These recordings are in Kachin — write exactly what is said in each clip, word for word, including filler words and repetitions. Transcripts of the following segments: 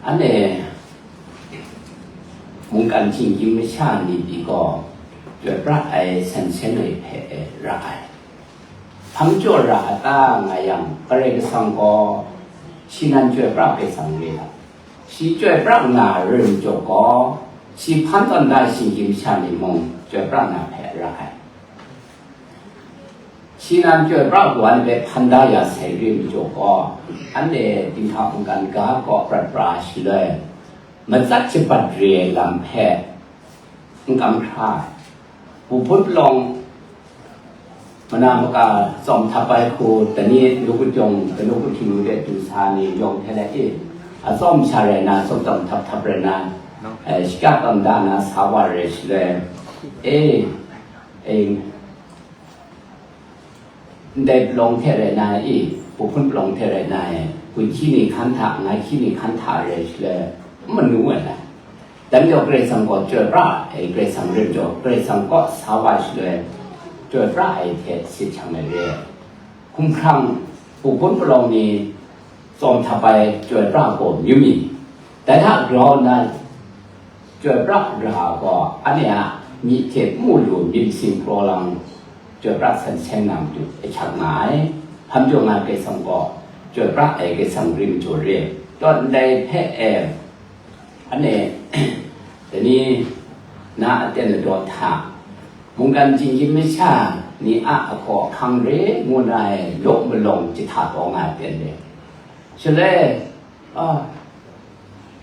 Anhte mungkan hkying hkying masha ni pyi gaw, chyoi pra ai sansen ai hpe ra ai. Hpang jaw ra a ta nga yang, Karai Kasang gaw shi nan chyoi pra ai sang re ai. Shi chyoi pra nga ai rai majaw gaw, shi hpan tawn da ai hkying hkying masha ni mung chyoi pra na hpe ra ai. Shi nan chyoi pra ai hpe hpan da ya sai re majaw gaw, anhte dinghta mungkan ga kaw prat pra shaloi, matsat shabat re ai lam hpe n kam hkra ai. Pu hpun palawng mana maka tsawm htap ai hku, dani lu kajawng, kanu kahkring de du sa ni yawng hte lai i, a tsawm sha rai na, tsawm tsawm htap htap rai na, eh, shakya tawn da na sa wa rai shaloi, e, e, ndai palawng hte rai na i, pu hpun palawng hte rai na e, gun hkyi ni hkan hta, ngai hkyi ni hkan hta rai shaloi, n manu ai lai. Dai majaw Karai Kasang gaw chyoi pra ai, Karai Kasang rai majaw, Karai Kasang kaw sa wa shaloi, chyoi pra ai hte sit shang ai re. Hkumhkrang pu hpun palawng ni tsawm htap ai chyoi pra gaw myu mi, dai hta grau nna chyoi pra ra gaw, anhte a myi hte n mu lu myit masin kraw lang chyoi pra san seng na matu ahkyak nga ai. Hpang jaw nga ai Karai Kasang gaw chyoi pra ai Karai Kasang rai majaw re. Tawt ndai hpe e, anhte dani na aten ladaw hta, mungkan hkying hkying masha ni a ahkaw ahkang re ngu na ai law malawng jahta taw nga ai aten re. Shaloi, a,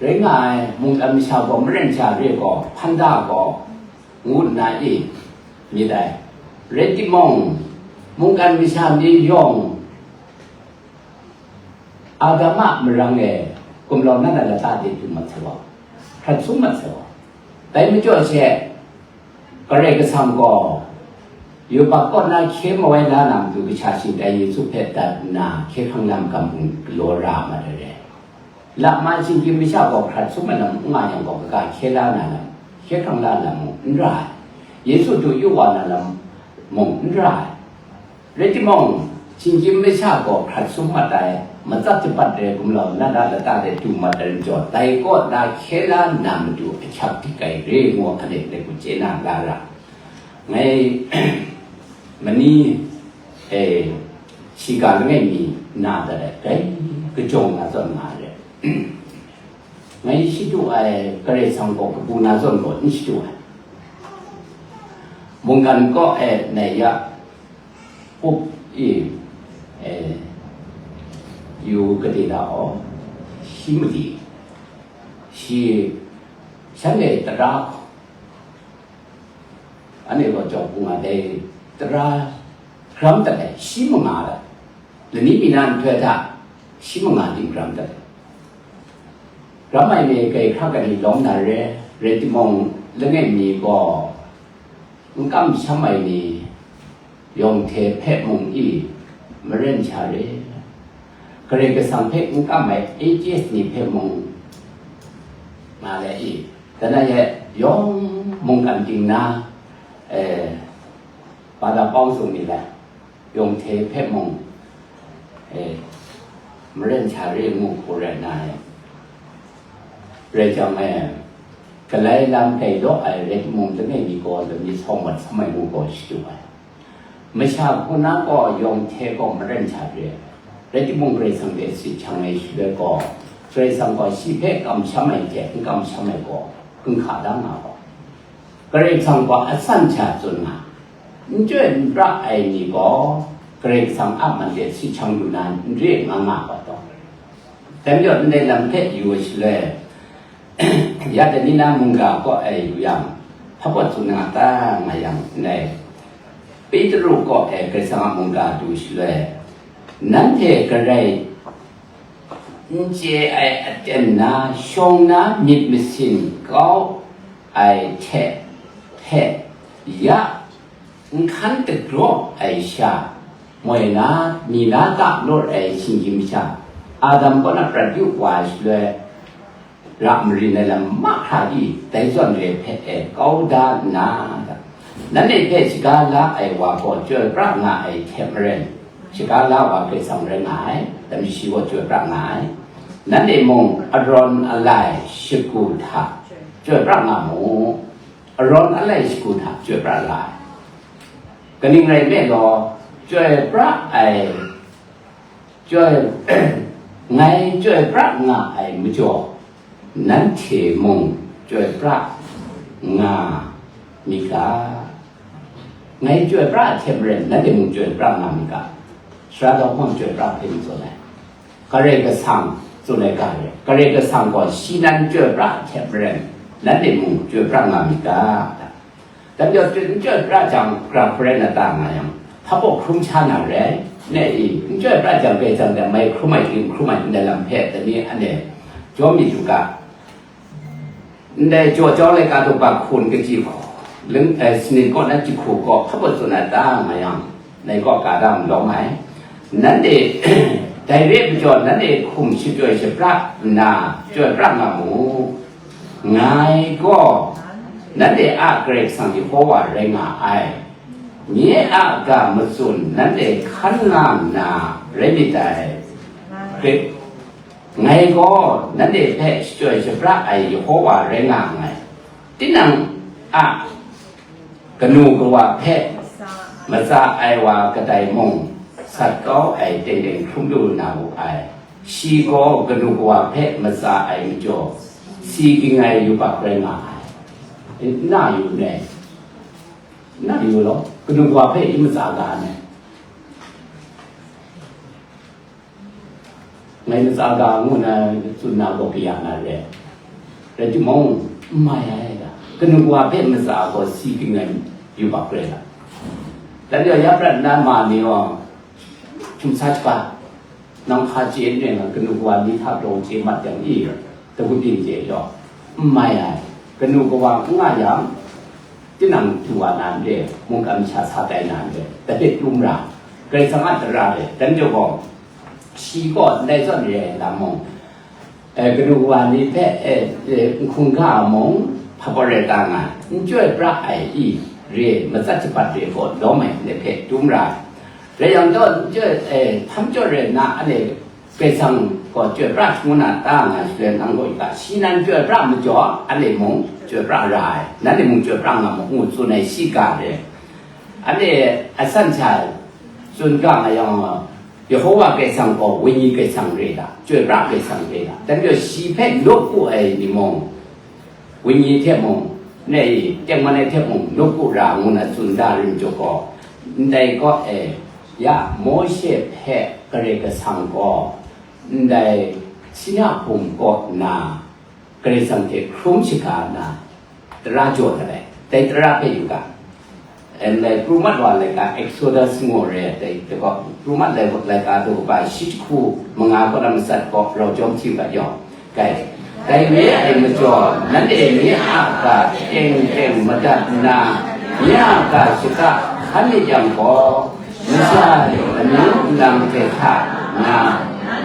rai nga ai, mungkan masha gaw maren sha re gaw, hpan da gaw, ngu nna i myit ai. Rai timung, mungkan masha ni yawng, Adam a marang e gumlau na na lata de du mat sai gaw, hkrat sum mat sai gaw. Dai majaw she, Karai Kasang gaw yubak kaw na hkye mawai la na matu kasha shingtai Yesu hpe dat nna, hkye hkrang lam kam hpung galaw ra mat ai re. Lama shinggyim masha gaw hkrat sum ai lam n nga yang gaw, kaga hkye la na lam, hkye hkrang la na lam mung n ra ai. Yesu du yu wa na lam mung n ra ai. Rai timung, shinggyim masha gaw hkrat sum mat ai, matsat shabat re gumlau na na lata de du mat ai majaw, dai kaw na hkye la na matu ahkyak dik ai re ngu, anhte dai hku chye na la ra. Ngai mani, e, shiga langai mi na dat ai, dai kajawng na zawn nga ai re. Ngai shadu ai Karai Kasang gaw kabu na zawn gaw n shadu ai. Mungkan kaw e nai ya up i, e, yu kade da aw, shi mali, shi shanhte tara, anhte gaw jawng hpung a dai tara gram dat ai, shi manga dat, lani mi na nhtoi hta shi manga ting gram dat ai. Gram ai mi kai hkra kani lawm na re, rai timung, langai mi gaw n kamsham ai ni, yawng hte hpe mung i, maren sha re. Karai Kasang hpe n kam ai atheist ni hpe mung nga le i, dana ye yawng mungkan ting na, eh, bada pawng sung ni le, yawng hte hpe mung, eh, maren sha re ngu hku rai na e. Rai jang e, galai lam tai law ai rai timung, langai mi gaw lam mi sawng mat samai ngu gaw shadu ai. Masha hku na gaw yawng hte gaw maren sha re ai. Rai timung, Karai Kasang hte sit shang ai shaloi gaw, Karai Kasang gaw shi hpe kamsham ai hte n kamsham ai gaw, gunhka da nga gaw, Karai Kasang gaw asan sha tsun nga, n chyoi n pra ai ni gaw, Karai Kasang a man de sit shang lu na n re nga nga gaw taw. Dai majaw, ndai lam hpe yu ai shaloi, ya dai ni na mungga kaw e yu yang, hpa pawt tsun nga ta nga yang, ndai Petru kaw e Karai Kasang a mungga du shaloi, nanhte garai n chye ai aten na shawng na myit masin kau ai hte hpe ya n hkan dagraw ai sha, moi na, mi na ta lawt ai shinggyim sha, Adam kaw na prat yu wa ai shaloi, ra marin ai lam mahkra i, dai zawn re hpe e kau da nna, nanhte hpe shaga la ai wa gaw chyoi pra nga ai hte maren, shaga la wa Karai Kasang rai nga ai, dai majaw shi gaw chyoi pra nga ai. Nanhte mung arawn alai shagu hta chyoi pra nga mu, arawn alai shagu hta chyoi pra nga ai. Kaning rai nme law, chyoi pra ai, chyoi, ngai chyoi pra nga ai majaw, nanhte mung chyoi pra nga mi ga? Ngai chyoi pra ai hte maren, nanhte mung chyoi pra nga mi ga? Sara kau hpang chyoi pra hpe n tsun ai. Karai Kasang tsun ai ga re. Karai Kasang gaw shi nan chyoi pra ai hte maren, nanhte mung chyoi pra nga mi ga? Dan jau tut n chyoi pra jang, grang hparai na ta nga yang, hpa baw hkrum sha na re, ne i, n chyoi pra jang, bai jang de mai hkrum ai ting, hkrum ai ndai lam hpe, dai ni anhte jaw mi lu ga. Ndai jaw jau laika daw ba hkun kaji hku, ling, eh, sanit kaw na jahku kaw hpa baw tsun na ta nga yang, nai kaw ka da n lawm ai. Nanhte, dai re ai majaw, nanhte hkum shachyoi shapra nna, chyoi pra nga mu. Ngai gaw nanhte a Karai Kasang Yehova rai nga ai. Nye a ga matsun nanhte hkan nga nna rai myit dai. Ngai gaw nanhte hpe shachyoi shapra ai Yehova rai nga nngai. Tinang a kanu kawa hpe matsa ai wa kadai mung, sat kau ai teng teng hkrum lu na wu ai. Shi gaw kanu kawa hpe matsa ai majaw, si ging ai yubak rai nga ai. E, n na yu ne? N na yu law, kanu kawa hpe i matsa ga ne? Ngai matsa ga ngu na tsun na gaw kaya na re. Rai timung, n mai ai ga, kanu kawa hpe matsa gaw si ging ai yubak rai ga. Dan jau ya prat nna ma ni gaw, hkyum sa shaga, nang hpa chye n ring ai, kanu kawa ni hta grau chye mat yang i, dagu byin chye jaw, n mai ai, kanu kawa n nga yang, tinang du wa na n re, mungkan masha sa tai na n re, dai hpe tum ra, Karai Kasang a tara re, dan jau gaw, shi gaw ndai zawn re ai lam mung, eh, kanu kawa ni hpe, eh, eh, n hkungga mung, hpa gaw rai ta nga, n chyoi pra ai i, re, matsat shabat re gaw lawm ai, ndai hpe tum ra ai. Rai yang gaw, n chyoi, eh, htam chyoi rai nna, anhte Karai Kasang gaw chyoi pra shangun na ta nga shaloi, nang gaw i ga, shi nan chyoi pra majaw, anhte mung chyoi pra ra ai, nanhte mung chyoi pra nga mu, ngu tsun ai shi ga re. Anhte asan sha tsun ga nga yang, Yehova Karai Kasang gaw Wenyi Karai Kasang re ga, chyoi pra Karai Kasang re ga, dan jau shi hpe nawku ai ni mung, Wenyi hte mung, ne i, tengman ai hte mung, nawku ra ngu na tsun da rim jaw gaw, ndai kaw e, ya Mawshe hpe Karai Kasang gaw, ndai Sinai hpum kaw nna, Karai Kasang hte hkrum shaga nna, tara jaw dat ai. Dai tara hpe yu ga. Ndai pru mat wa laika, Exodus ngu re ai, dai, dai gaw, pru mat lai, laika daw kaba shi jahku manga kaw na matsat gaw rau jawm hti u ga yawng, kai. Dai re ai majaw, nanhte nye a ga teng teng madat nna, nye a ga shaka hkan myit yang gaw, masha ni amyu nlang hte hta na,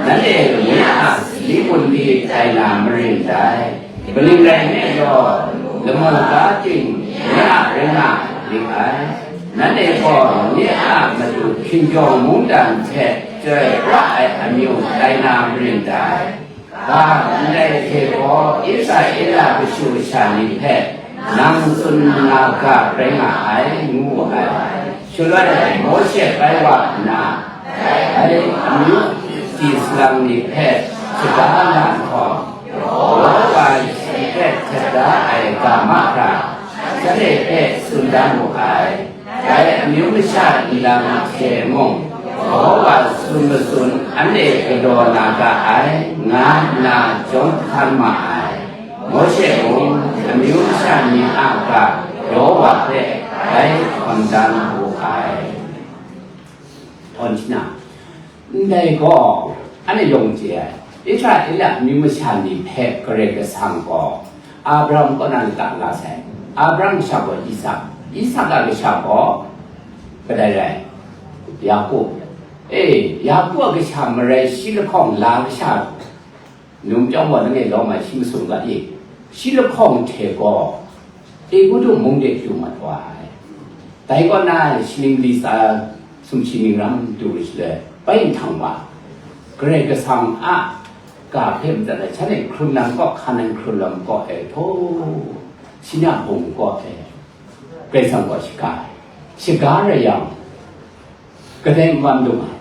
nanhte nye a sali gun di tai na marin dai. Kaning rai nme law, lamu ga ting nye a rai nga lit ai. Nanhte gaw nye a matu hkinjawng mungdan hte chyoi pra ai amyu tai na marin dai. Ga ndai hte gaw Israela kashu kasha ni hpe, nang tsun na ga rai nga ai, ngu wu ai. Shaloi Mawshe bai wa nna, dai amyu si salang ni hpe shaga na nhtawm, Yehova shi hpe htet da ai ga mahkra, shanhte hpe tsun dan mu ai. Dai amyu masha nlang hte mung, Yehova tsun matsun anhte galaw na ga ai, nga nna jawm hkan ma ai. Mawshe mung amyu masha ni a ga Yehova hpe bai hkawn dan wu ai. Htawn shana, ndai gaw, anhte yawng chye ai, Israela amyu masha ni hpe Karai Kasang gaw Abraham kaw na lata la sai. Abraham kasha gaw Isak, Isak a kasha gaw kadai rai? Yaku. E, Yaku a kasha marai shi lahkawng la kasha, num chyawm gaw langai lawm ai shi masum ga i, shi lahkawng hte gaw Egutu mung de pyu mat wa ai. Dai kaw na shaning li tsa sumshi ning ram du shaloi, bai nhtang wa, Karai Kasang a Ga hpe madat ai, shanhte hkrun lam kaw, hkan ai hkrun lam kaw e, htaw, Sina bum kaw e, Karai Kasang gaw shaga ai. Shaga rai yang, kadai n wan dung ai.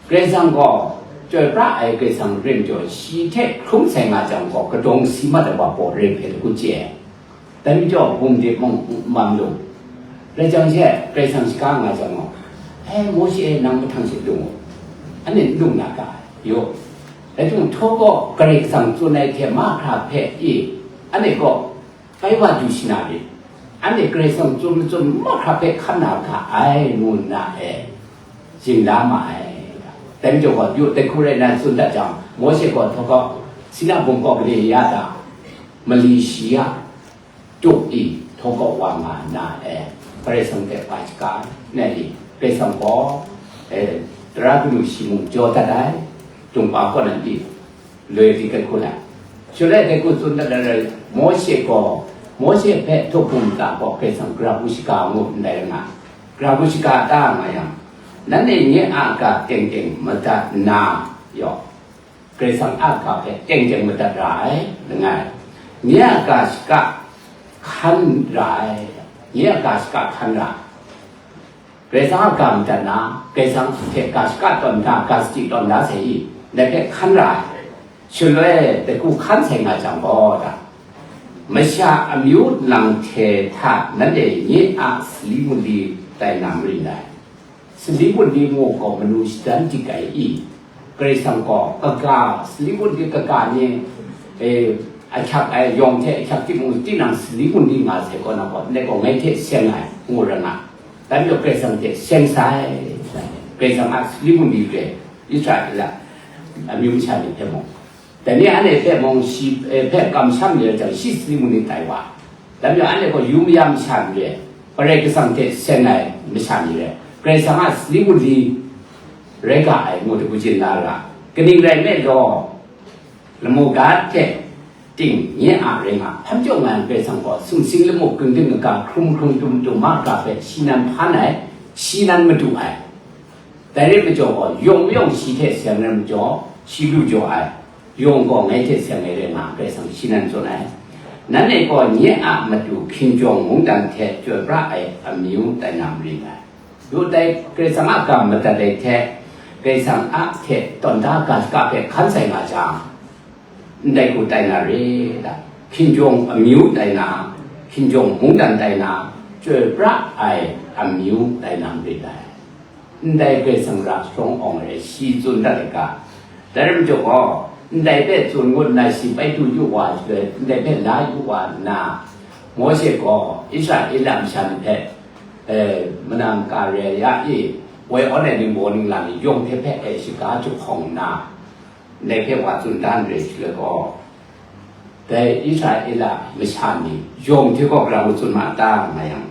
Karai Kasang gaw, chyoi pra ai Karai Kasang rai majaw, shi hte hkrum sai nga jang gaw, kadawng si mat ai wa baw re hpe lagu chye ai. Dai majaw, bum de mung n wan dung. Rai jang she, Karai Kasang shaga nga jang gaw, "E, Mawshe e, nang mahtang she dung u. Anhte n dung na ga, yaw. Rai timung, htaw gaw Karai Kasang tsun ai hte mahkra hpe i, anhte gaw bai wa du shi na rit. Anhte Karai Kasang tsun matsun mahkra hpe hkan na ga ai," ngu nna e, zingla ma ai. Dai majaw gaw, yu, dai hku rai nna tsun dat jang, Mawshe gaw htaw gaw, Sina bum kaw gade ya da, mali shi ya, tup i, htaw gaw wa nga nna e, Karai Kasang hpe bai shaga nna i, Karai Kasang gaw, e, tara kanu shi mung jaw dat ai, Lungba kaw nan i, loi di kai hku la. Shaloi dai hku tsun dat ai, Mawshe gaw, Mawshe hpe htaw bum ta gaw Karai Kasang gara hku shaga ngu ndai nga, gara hku shaga ta nga yang, nanhte nye a ga teng teng madat nna, yaw, Karai Kasang a ga hpe teng teng madat ra ai, langai. Nye a ga shaka hkan ra ai, nye a ga shaka hkan ra ai. Karai Kasang a ga madat na, Karai Kasang hte ga shaka tawn da, ga sadi tawn da sai i, dai hpe hkan ra ai. Shaloi dai hku hkan sai nga jang gaw, da, masha amyu lang hte hta nanhte nye a sali mali tai na marin dai. Sali mali ngu gaw manu shadan dik ai i, Karai Kasang gaw kaga, sali mali kaga ni, e, ahkyak ai yawng hte ahkyak timung, tinang sali mali nga sai kaw na gaw, ndai gaw ngai hte seng ai, ngu ra nga. Dai majaw Karai Kasang hte seng sai, Karai Kasang a sali mali re, Israela amyu masha ni hpe mung. Dai ni anhte hpe mung shi, e, hpe kamsham ni rai jang, shi sali mali tai wa. Dai majaw anhte gaw yu mayam masha ni re, Karai Kasang hte seng ai masha ni re, Karai Kasang a sali mali rai ga ai ngu hte gujin la ra. Kaning rai nme law, lamu ga hte ting nye a rai nga, hpa majaw nga ai Karai Kasang gaw sumsing lamu, ging ging kaga, hkrum hkrum, tum tum mahkra hpe shi nan hpan ai, shi nan madu ai. Dai rai majaw gaw, yawng mayawng shi hte seng rai majaw, shi lu jaw ai, yawng gaw ngai hte seng ai rai nga, Karai Kasang shi nan tsun ai. Nanhte gaw nye a matu hkinjawng mungdan hte chyoi pra ai amyu tai na marin ai. Yu dai, Karai Kasang a ga madat ai hte, Karai Kasang a hte tawn da ga shaka hpe hkan sai nga jang, ndai hku tai na re, da, hkinjawng amyu tai na, hkinjawng mungdan tai na, chyoi pra ai amyu tai na marin dai. Ndai Karai Kasang ra sharawng awng ai, shi tsun dat ai ga. Dai rai majaw gaw, ndai hpe tsun ngut nna shi bai du yu wa shaloi, ndai hpe la yu wa nna, Mawshe gaw Israela masha ni hpe, e, mana maka re ya i, woi awn ai ningbaw ningla ni yawng hte hpe e shaga jahkawng nna, ndai hpe wa tsun dan re shaloi gaw, dai Israela masha ni yawng hte gaw gara ngu tsun ma ta nga yang,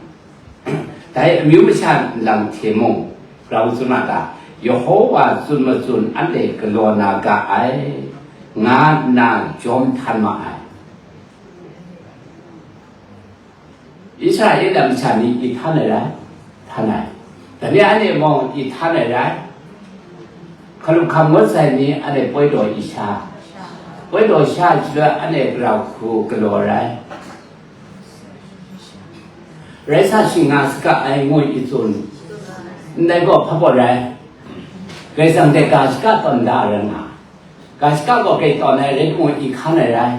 dai amyu masha nlang hte mung gara ngu tsun ma ta, Yehowa tsun matsun anhte galaw na ga ai, nga nna jawm htan ma ai. Israela masha ni i htan ai rai? Htan ai. Dai ni anhte mung i htan ai rai? Hkalup hkam ngut sai ni anhte poi daw i sha? Poi daw sha shaloi anhte gara hku galaw ai rai? Rai sa, shi nga saga ai ngu i tsun. Ndai gaw hpa baw rai? Karai Kasang hte ga shaka tawn da ai rai nga. Ga shaka gaw grai tawn ai rai timung, i hkan ai rai?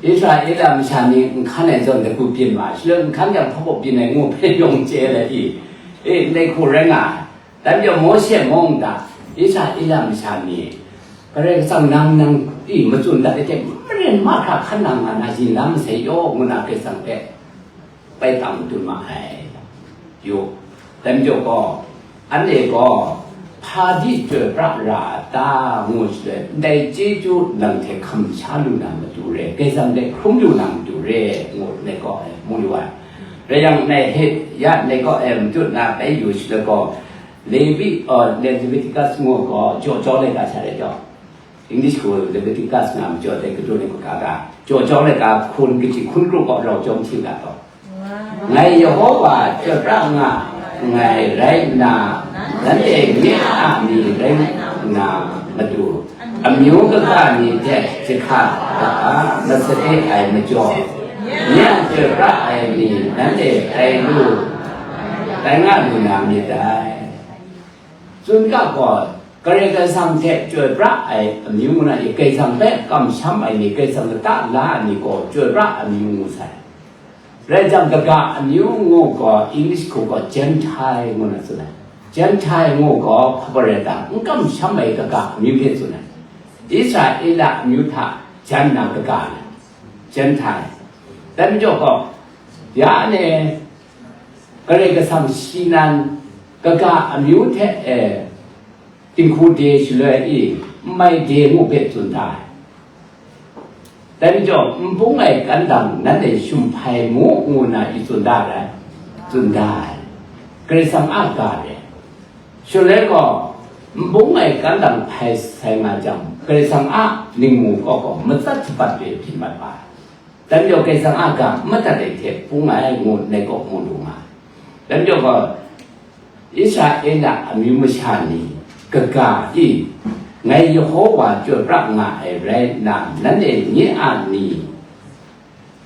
Israela masha ni n hkan ai zawn, dai hku byin ma, shaloi n hkan yang hpa baw byin ai ngu hpe yawng chye ai i? E, ndai hku rai nga ai. Dai majaw Mawshe mung da, Israela masha ni, Karai Kasang nang, nang i matsun dat ai hte maren mahkra hkan nang nga na, yin la masai yaw, ngu na Karai Kasang hpe bai tam tun ma ai. Yu, dai majaw gaw, anhte gaw, hpa di chyoi pra ra a ta, ngu shaloi, ndai chyeju nang hte hkam sha lu na matu re, Karai Kasang hte hkrum lu na matu re, ngu ndai gaw e mu lu ai. Rai yang, ndai hte ya ndai gaw e matut na bai yu shaloi gaw, Levi, uh, Leviticus ngu gaw, jaw jaw laika sha rai jaw. English gaw Leviticus nga majaw dai, kadu ni hku ga ga, jaw jaw laika hkun kaji hkun kru gaw rau jawm hti ga taw. Ngai Yehowa chyoi pra nga nngai rai nna, nanhte nye a ni rai na matu, amyu kaga ni hte jahka da a masade ai majaw, nye a chyoi pra ai ni nanhte tai lu, tai nga lu na myit dai. Tsun ga gaw, Karai Kasang hte chyoi pra ai amyu ngu na i, Karai Kasang hpe kamsham ai ni, Karai Kasang lata la ai ni gaw chyoi pra amyu ngu sai. Rai jang, kaga amyu ngu gaw, English hku gaw Gentile ngu na tsun ai. Gentile ngu gaw, hpa rai ta, n kamsham ai kaga amyu hte tsun ai. Israela amyu hta jan na kaga ai, Gentile. Dai majaw gaw, ya ne, Karai Kasang shi nan kaga amyu hte e, dinghku de shaloi i, n mai de ngu hpe tsun da ai. Dai majaw, n bung ai kandang nanhte shum hpai mu, ngu na i tsun da ai, tsun da ai. Karai Kasang a ga re. Shaloi gaw, n bung ai kandang hpai sai nga jang, Karai Kasang a ningmu kaw gaw matsat shabat re byin mat wa ai. Dai majaw, Karai Kasang a ga madat ai hte bung ai ngu ngai kaw mu lu nga ai. Dai majaw gaw, Israela amyu masha ni kaga i, ngai Yehowa chyoi pra nga ai rai nna, nanhte nye a ni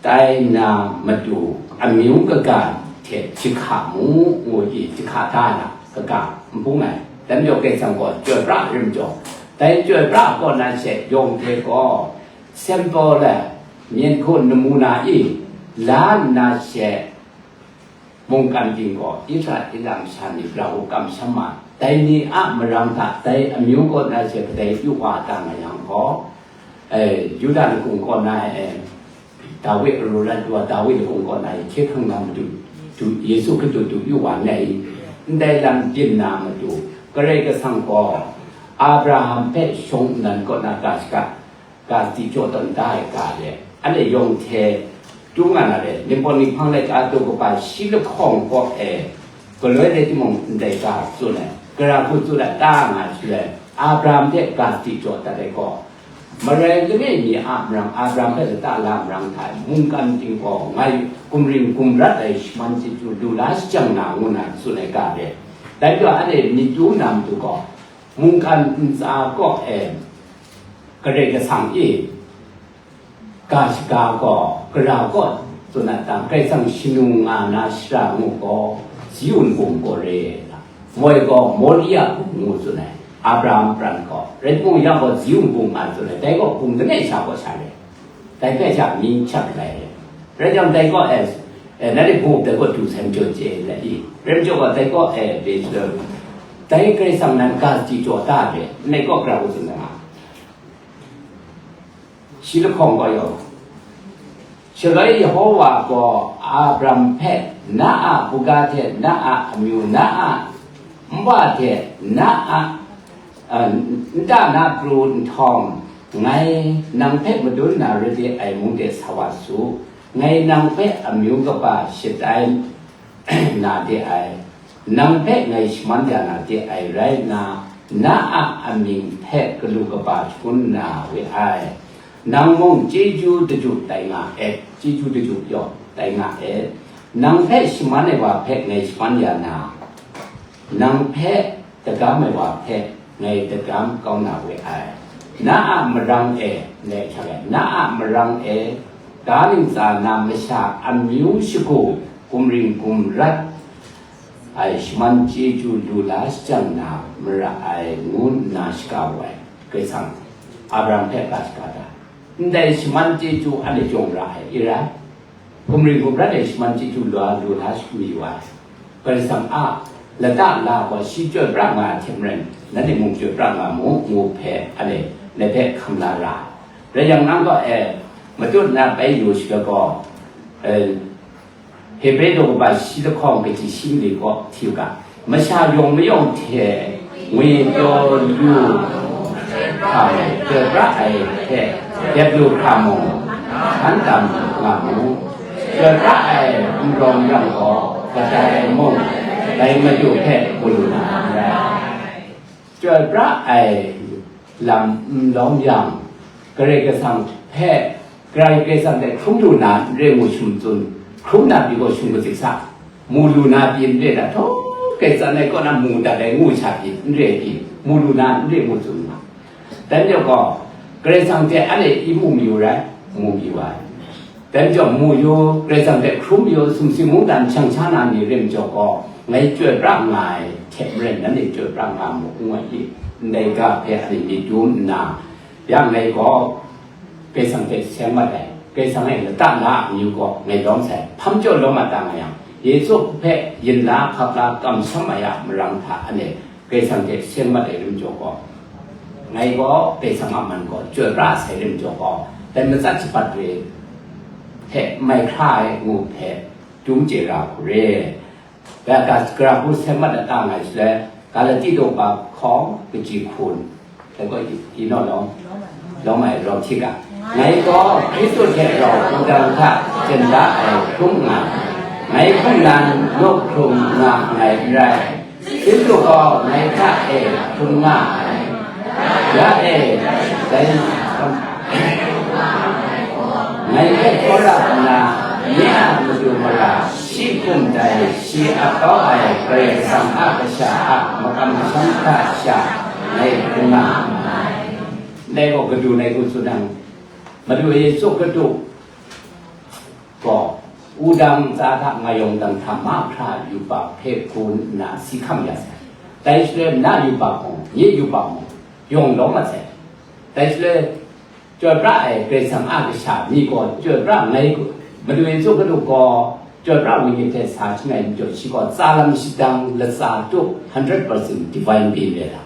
tai na matu amyu kaga hte jahka mu, ngu i, jahka da na kaga n bung ai. Dai majaw, Karai Kasang gaw chyoi pra rim jaw, dai chyoi pra kaw na she yawng hte gaw, sample, myen hku namuna i la nna she, mungkan ting gaw Israela masha ni grau kamsham ma, dai ni a marang hta dai amyu kaw na she kadai yu wa ta nga yang gaw, e, Yuda lakung kaw na e, Dawi aru rat wa, Dawi lakung kaw na e, hkye hkrang na matu, du, Yesu Hkristu du yu wa ngai, ndai lam byin na matu, Karai Kasang gaw Abraham hpe shawng nnan kaw na ga shaga, ga di jaw tawn da ai ga le, anhte yawng hte tu nga na le, Ningpawt Ninghpang laika daw kaba shi lahkawng kaw e, galoi rai timung, ndai ga tsun ai, gara hku tsun ai, ta nga ai shaloi, Abraham hte ga di jaw dat ai gaw, Marai langai mi a marang, Abraham hpe lata la marang hta e, mungkan ting gaw ngai gumring gumrat ai shaman chyeju lu la shajang na, ngu na tsun ai ga le, dai gaw anhte myit tu na matu gaw, mungkan ntsa kaw e, Karai Kasang e, ga shaga gaw, gara gaw tsun a ta, Karai Kasang shanu nga na shara ngu gaw, Ziun bung gaw re ai ta, moi gaw Moria bung ngu tsun ai, Abraham pran gaw, rai timung, yang gaw Ziun bung nga tsun ai, dai gaw bung langai sha gaw sha re, dai hpe sha mying hkyap ai re, rai jang, dai gaw e, e, nanhte bung dai gaw du sai majaw chye ai i, rai majaw gaw, dai gaw e, be, dai Karai Kasang nan ga di jaw da re, ndai gaw gara hku tsun ai nga. Shi lahkawng gaw yawng. Shaloi Yehowa gaw Abram hpe, na a buga hte na a amyu, na a nwa hte na a, a, nta na pru nhtawm, ngai nang hpe madun na rai de ai mung de sa wa su. Ngai nang hpe amyu kaba shatai na de ai, nang hpe ngai shaman ya na de ai rai nna, na a amying hpe galu kaba shangun na we ai. Nang mung chyeju daju tai nga et, chyeju daju yaw tai nga et. Nang hpe shaman ai wa hpe ngai shaman ya na, nang hpe dagam ai wa hpe ngai dagam kau na we ai. Na a marang e, ngai hkyak ai, na a marang e, ga ntsa na masha amyu shagu gumring gumrat ai shaman chyeju lu la shajang na mara ai, ngu nna shaga wu ai. Karai Kasang Abram hpe ga shaga da. Ndai shaman chyeju anhte jaw ra ai, i rai? Gumring gumrat ai shaman chyeju lu la, lu la mi wa ai. Karai Kasang a lata la gaw shi chyoi pra nga ai hte maren, nanhte mung chyoi pra nga mu, ngu hpe anhte ngai hpe hkam la ra ai. Rai yang, nang gaw, e, matut na bai yu shaga gaw, e, Hebre daw kaba shi lahkawng kaji shi mali kaw hti u ga, masha yawng mayawng hte ngwi pyaw lu hkra, chyoi pra ai hte dep lu hkra mung, hkan tam nga mu. Chyoi pra ai n rawng yang gaw, kadai mung dai Madu hpe mu lu na n rai. Chyoi pra ai lam n lawm yang, Karai Kasang hpe, Karai Kasang hte hkrum lu na n re ngu shum tsun, hkrum na pyi gaw shum katsit sa, mu lu na pyi n re na, htaw, Karai Kasang ai kaw na mu dat ai ngu sha pyi n re pyi, mu lu na n re ngu tsun nga. Dai majaw gaw, Karai Kasang hte anhte i mu mayu rai, mu mayu ai. Dai majaw mu yu, Karai Kasang hte hkrum yu, sumsing mungdan shang sha na ni rim jaw gaw, ngai chyoi pra nga ai hte maren nanhte chyoi pra nga mu, ngu ai i, ndai ga hpe anhte myit dum nna, ya ngai gaw, Karai Kasang hte seng mat ai, Karai Kasang e lata la a amyu gaw ngai lawm sai, hpam jaw lawm mat ta nga yang, Yesu hpe yin la hkap la kamsham ai a marang hta anhte Karai Kasang hte seng mat ai rim jaw gaw, ngai gaw Karai Kasang a man gaw chyoi pra sai rim jaw gaw, dai matsat shabat re hte mai hkra ai ngu hpe dum chye ra hku re. Dai ga, gara hku seng mat na ta ngai shaloi, Galati daw ba hkawng kaji hkun, dai gaw i, i naw lawm, lawm ai rawng hti ga. Ngai gaw Hkristu hte rau wudang hta chyen da ai hkrum nga, ngai hkum nan naw hkrum nga nngai n rai. Hkristu gaw ngai hta e hkrum nga ai. Ya e, dai ngai hpe hkaw ra nna, nye a madu mara shi hkum dai, shi ap kau ai Karai Kasang a kasha a makam masham hta sha ngai hkrum nga ai. Ndai gaw kadu nai hku tsun nang, Madu Yesu Hkristu gaw, wudang ntsa hta, ngayawng dang hta mahkra yubak hpe gun nna si hkam ya sai. Dai shaloi na yubak mung, nye yubak mung, yawng lawm mat sai. Dai shaloi, chyoi pra ai Karai Kasang a kasha ni gaw chyoi pra ngai, Madu Yesu Hkristu gaw chyoi pra Wenyi hte sa shangai majaw, shi gaw tsa lam shadang latsa tup, hundred percent divine being rai la.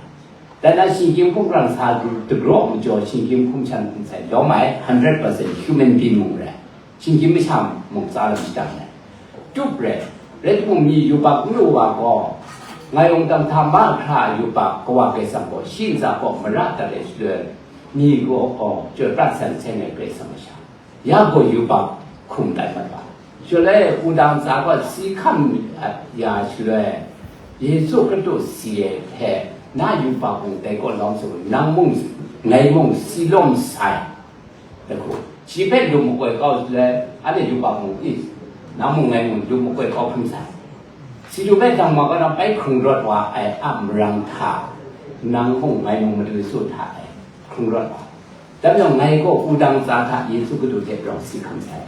Dan na shinggyim hkum hkrang sa dagraw majaw, shinggyim hkum shan hkum sai lawm ai, hundred percent human being mung rai, shinggyim masha mung tsa lam shadang ai. Tup rai, rai timung, mi yubak n lu wa gaw, ngayawng dang hta mahkra yubak Kawa Karai Kasang gaw, shi ntsa kaw mara dat ai shaloi, mi gaw, gaw chyoi pra san seng ai Karai Kasang masha. Ya gaw yubak hkum tai mat wa. Shaloi wudang ntsa gaw si hkam ya shaloi, Yesu Hkristu si ai hpe, na yubak mung dai kaw lawm sa, nang mung, ngai mung si lawm sai. Dai hku, shi hpe lu makoi kau shaloi, anhte yubak mung i, nang mung ngai mung lu makoi kau hkrum sai. Si lu hpe dang ma kau na bai hkrung rawt wa ai a marang hta, nang mung ngai mung Madu Yesu hta e hkrung rawt wa. Dai majaw ngai gaw wudang ntsa hta Yesu Hkristu hte rau si hkam sai.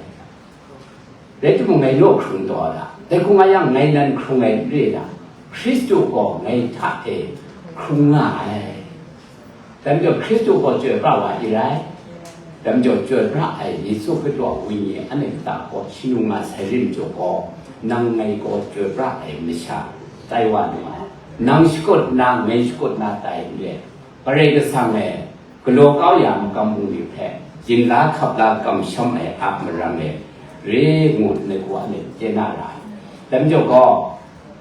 Rai timung, ngai naw hkrung taw ai, dai hku nga yang, ngai nan hkrung ai n re ai, Hkristu gaw ngai hta e hkrung nga ai. Dai majaw Hkristu gaw chyoi pra wa i rai. Dai majaw chyoi pra ai Yesu Hkristu a Wenyi anhte kata gaw shi nu nga sai rim jaw gaw, nang ngai gaw chyoi pra ai masha tai wa nu ai. Nang shakut nna, ngai shakut nna tai n re. Karai Kasang e, galaw kau ya makam bungli hpe, yin la hkap la kamsham ai a marang e, re ngu ngai gaw anhte chye na ra ai. Dai majaw gaw,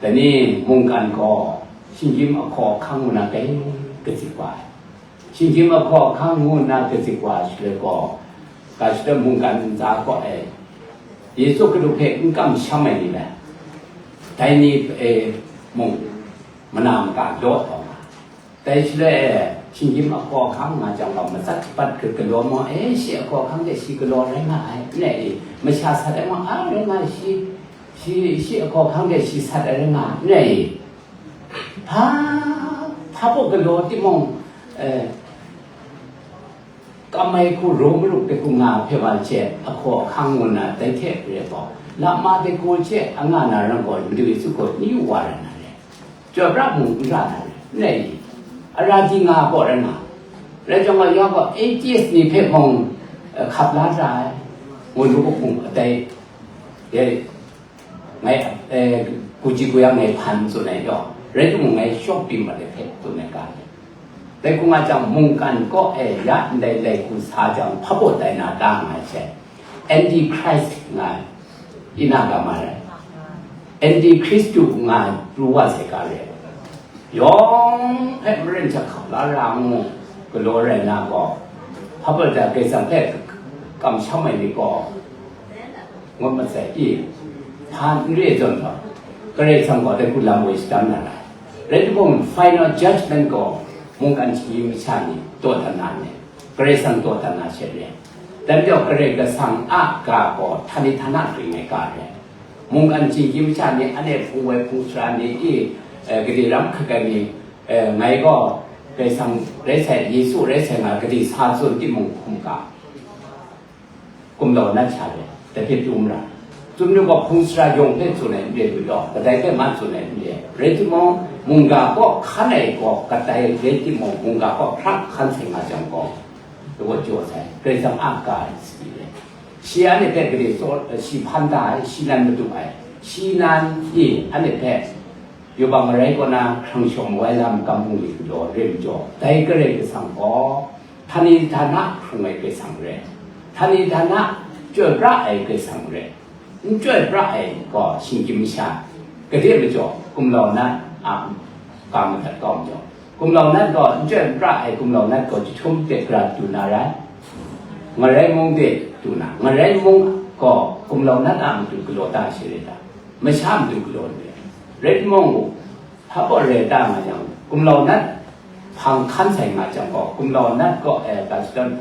dai ni mungkan gaw, shinggyim ahkaw ahkang ngu na kai kazik wa ai. Shinggyim ahkaw ahkang ngu nna kazik wa shaloi gaw, ga shadawn mungkan ntsa kaw e, Yesu Hkristu hpe n kamsham ai ni le, dai ni e mung mana maka law taw nga. Dai shaloi e, shinggyim ahkaw ahkang nga jang gaw, matsat hpat hkrit galaw maw, e, shi ahkaw ahkang de shi galaw rai nga ai, n rai i? Masha sat ai maw, a, rai nga, shi, shi, shi ahkaw ahkang de shi sat ai rai nga, n rai i? Hpa, hpa baw galaw timung, e, kam ai hku raw marup de hku nga hpe wa hte, ahkaw ahkang ngu nna dai hte re gaw, lama de hku hte a nga na ran gaw, Madu Yesu gaw n yu wa rai na re. Chyoi pra mung n ra na re, n rai i? Ara di nga gaw rai nga. Rai jang gaw, ya gaw atheist ni hpe mung, eh, hkap la ra ai, ngu lu hpung adai, e, ngai, eh, kuji kuyang ngai hpan tsun ai gaw, rai timung, ngai shawk byin mat ai hpe tsun ai ga ni. Dai hku nga jang, mungkan kaw e ya ndai lai hku sa jang, hpa baw tai na ta nga ai she, Antichrist nga ai, ina ga ma rai. Antichristu nga ai pru wa sai ga re. Yawng hpe maren jahkap la ra ngu galaw rai na gaw, hpa baw ta Karai Kasang hpe kamsham ai ni gaw, ngut masai i, hpa n re zawn gaw, Karai Kasang gaw dai hku lam woi shadam na ra ai. Rai timung, final judgment gaw mungkan shinggyim masha ni dawdan na ni, Karai Kasang dawdan na she re. Dai majaw, Karai Kasang a ga gaw htani htana ring ai ga re. Mungkan shinggyim masha ni, anhte hpung woi hpung sara ni i, eh, gade ram hkrit ai ni, eh, ngai gaw Kaisang rai sai, Yesu rai sai nga, gade sa tsun timung hkum ga, kumlau nat sha re, dai hpe pyi ra. Tsun nu gaw, hpung sara yawng hpe tsun ai n re lu law, kadai hpe ma tsun ai n re. Rai timung, mungga kaw hkan ai gaw kadai rai timung, mungga kaw hkra hkan sai nga jang gaw, dai gaw jaw sai, Karai Kasang a ga ai sadi re. Shi anhte hpe gade tsaw, shi hpan da ai, shi nan madu ai, shi nan e anhte hpe yubak marai kaw na hkrang shawng mawai lam kam hpung ni galaw re majaw, dai Karai Kasang gaw, htani htana hkrung ai Karai Kasang re, htani htana chyoi pra ai Karai Kasang re, n chyoi pra ai gaw shinggyim masha, gade majaw, kumlau nat a ga madat kau majaw, kumlau nat gaw n chyoi n pra ai kumlau nat gaw jahtum de gara du na rai, ngarai mung de du na, ngarai mung gaw kumlau nat a matu galaw ta shi rai ta, masha matu galaw ni rai, rai timung, hpa gaw rai ta nga yang, kumlau nat hpang hkan sai nga jang gaw, kumlau nat gaw, eh, ga shadawn,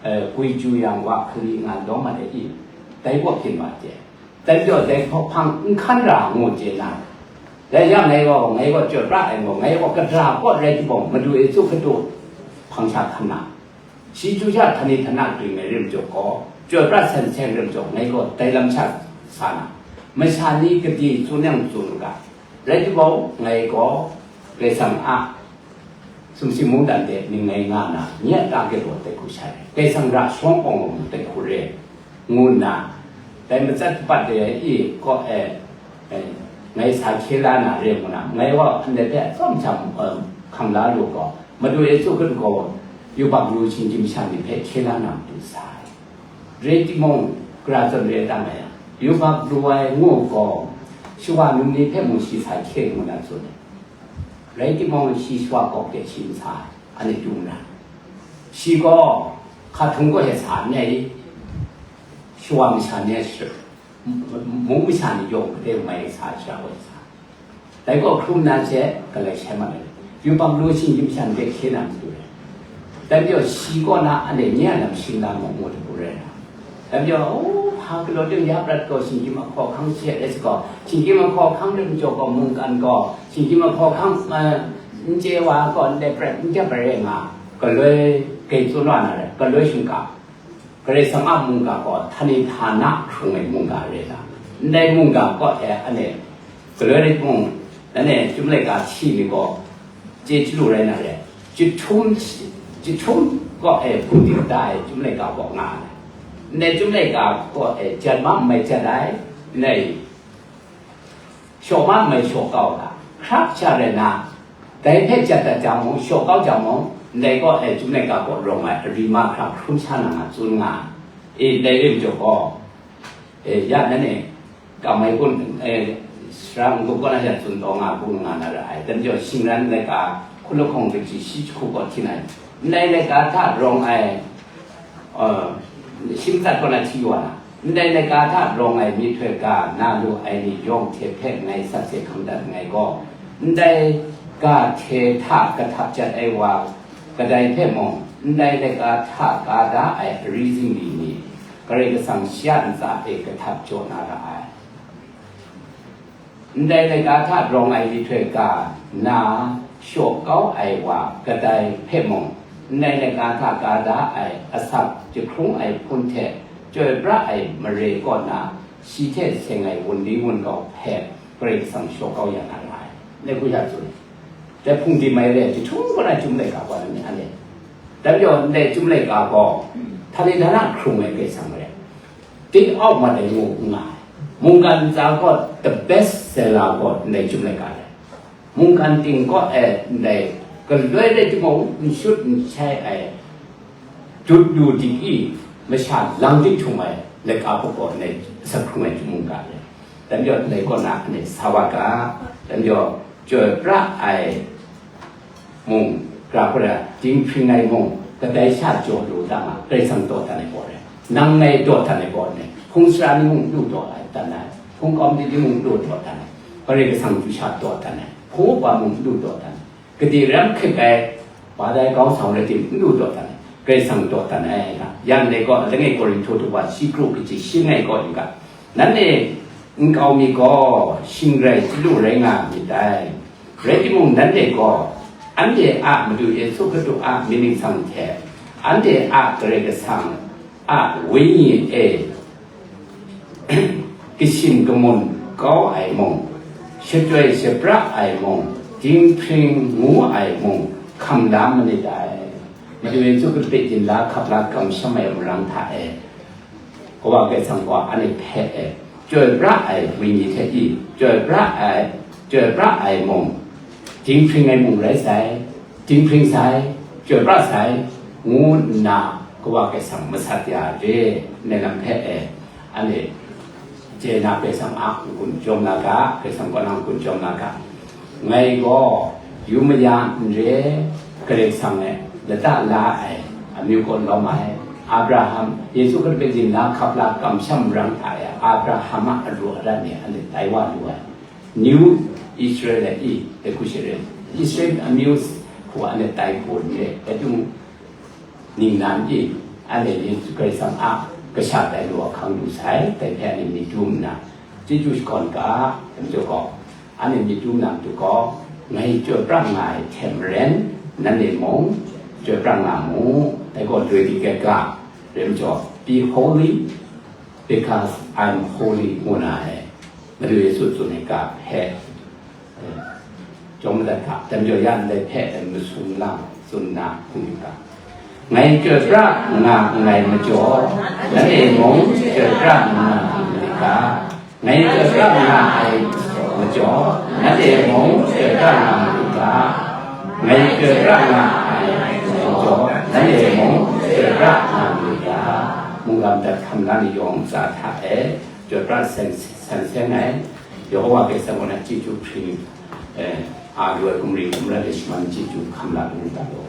eh, gwi ju yang wa hkali nga lawm mat ai i, dai gaw hpyin wa hte, dai majaw dai hpawk hpang n hkan ra ngu chye na, dai yang ngai gaw, ngai gaw chyoi pra ai gaw, ngai gaw kadra kaw rai timung, madu e tsu kadu hpang sha hkan na, shi chyu sha htani htana dwi ai re majaw gaw, chyoi pra sen seng re majaw, ngai gaw dai lam sha sa na, masha ni gade tsun yang tsun u ga, rai timung, ngai gaw Karai Kasang a sumsing mungdan de ning ngai nga na, nye a ta galaw tai hku sha re, Karai Kasang ra shawng awng awng tai hku re, ngu nna, dai matsat kapat de i kaw e, eh, ngai sa hkye la na re ngu na, ngai wa hpang de hpe atsawm htam, eh, hkam la lu gaw, madu e tsu hkrit gaw, yubak ru shinggyim masha ni hpe hkye la na matu sa ai. Rai timung, gara zawn re ai tam ai yang, yubak ru ai ngu gaw, shawa num ni hpe mung shi sa hkye ngu na tsun ai. Rai timung, shi shawa kawk de shi n sa ai, anhte dum ra. Shi gaw, hka htung gaw e sa n ai, shawa masha ni a shi, mung masha ni yawng kadai mai sa, shara gaw e sa. Dai gaw hkrum na she, galai shai mat ai. Yubak ru shinggyim masha ni hpe hkye na matu rai. Dai majaw shi kaw na anhte nye a lam shing la mu, ngu hte hku rai na. Dai majaw, o, hpa galaw ting ya prat gaw, shinggyim a hkawhkang she rai sa gaw, shinggyim a hkawhkang rai majaw gaw, mungkan gaw, shinggyim a hkawhkang, eh, n chye wa gaw, ndai prat n kyep ai rai nga, galoi gai tsun wa na rai, galoi shingkang. Karai Kasang a mungga gaw, htani htana hkrung ai mungga rai ta? Ndai mungga kaw e anhte, galoi rai timung, nanhte chyum laika hti ni gaw, chye chyalu rai na re, jahtum, jahtum kaw e hpung di kata e chyum laika kaw nga ai. Ndai chyum laika kaw e jan ma n mai jan ai, ndai shaw ma n mai shaw kau ga, hkrak sha rai na, dai hpe jan dat jang mung, shaw kau jang mung, ndai kaw e chyum laika kaw rawng ai ari mahkra hkrum sha na nga tsun nga ai. E, ndai rai majaw gaw, e, ya nanhte, Kamai kun, e, sara n-gup kaw na ya tsun taw nga, bung nga na ra ai. Dai majaw shingran laika hkun lahkawng dingsi shi jahku kaw htin ai. Ndai laika hta rawng ai, uh, shi matsat kaw na hti wa na, ndai laika hta rawng ai myihtoi ga na lu ai ni yawng hte hpe ngai sakse hkam dat nngai gaw, ndai ga hte hta kahtap jat ai wa kadai hpe mung, ndai laika hta ka da ai ari zingri ni, Karai Kasang shi a ntsa e kahtap jaw na ra ai. Ndai laika hta rawng ai myihtoi ga na shaw kau ai wa kadai hpe mung, ndai laika hta ka da ai asak jahkrung ai hpun hte chyoi pra ai mare kaw na, shi hte seng ai wunli wungau hpe Karai Kasang shaw kau ya na ra ai. Ndai hku ya tsun. Dai hpung di mai re, jahtum kaw na chyum laika gaw na myit anhte. Dai majaw ndai chyum laika gaw, htani htana hkrung ai Karai Kasang re. Take out mat ai ngu n nga ai. Mungkan ntsa gaw the best seller gaw ndai chyum laika rai. Mungkan ting kaw e ndai galoi rai timung, n shut n shai ai, dut lu dik i, masha lang dik htum ai laika hpe gaw ndai asak hkrung ai chyum mungkan rai. Dai majaw ndai kaw na ndai sa wa ga, dai majaw chyoi pra ai mung, gra hkra dinghpring ai mung, kadai sha jaw lu da nga, Karai Kasang dawdan ai gaw rai. Nang ngai dawdan ai gaw rai. Hpung sara ni mung lu dawdan ai, hpung kawmde ni mung lu dawdan ai, Karai Kasang chyu sha dawdan ai, hpung upa mung lu dawdan ai, gade ram hkrit ai, ba dai kau sa rai tim, n lu dawdan ai, Karai Kasang dawdan ai ga. Yan dai gaw, langai Korinhto daw shi kru kaji shi ngai gaw yu ga, nanhte nkau mi gaw shing rai chyalu rai nga myit dai. Rai timung, nanhte gaw Anhte a Madu Yesu Hkristu a myit ningsang hte, anhte a Karai Kasang a Wenyi e kashin kamun kau ai mung, shachyoi shapra ai mung, dinghpring ngu ai mung, hkam la manit dai. Madu Yesu Hkristu hpe ginla hkap la kamsham ai marang hta e, Kawa Karai Kasang gaw anhte hpe e, chyoi pra ai wenyi hte i, chyoi pra ai, chyoi pra ai mung, dinghpring ai mung rai sai, dinghpring sai, chyoi pra sai, ngu nna Kawa Karai Kasang masat ya re, nai lam hpe e, anhte chye na Karai Kasang a n-gun chyawm na ga, Karai Kasang kaw na n-gun chyawm na ga. Ngai gaw yu maya n re, Karai Kasang e lata la ai amyu kaw lawm ai, Abraham, Yesu Hkristu hpe ginla hkap la kamsham marang hta e Abraham a alu arat ni anhte tai wa lu ai. New Israel e i, de ku she re, Israel amyu hku anhte tai hku n re, e tung ningnan i, anhte Yesu Karai Kasang a kasha tai lu ahkang lu sai, dai hpe anhte myit dum nna, chyeju shakawn ga, dai majaw gaw, anhte myit dum na matu gaw, ngai chyoi pra nga ai hte maren, nanhte mung chyoi pra nga mu, dai gaw loi di ket ga, dai majaw, be holy, because I'm holy, ngu na ai, Madu Yesu tsun ai ga hpe, eh, chyawm madat ga, dai majaw ya ndai hpe, eh, masum lang tsun na hkum yu ga. Ngai chyoi pra nga nngai majaw, nanhte mung chyoi pra nga myit ga. Ngai chyoi pra nga ai majaw, nanhte mung chyoi pra nga myit ga. Ngai chyoi pra nga ai majaw, nanhte mung chyoi pra nga myit ga. Mungga madat hkam la ni yawng ntsa hta e, chyoi pra san, san seng ai, Yehova Karai Kasang kaw na chyeju hpring, eh, a lu ai gumring gumra de shaman chyeju hkam la lu ga law.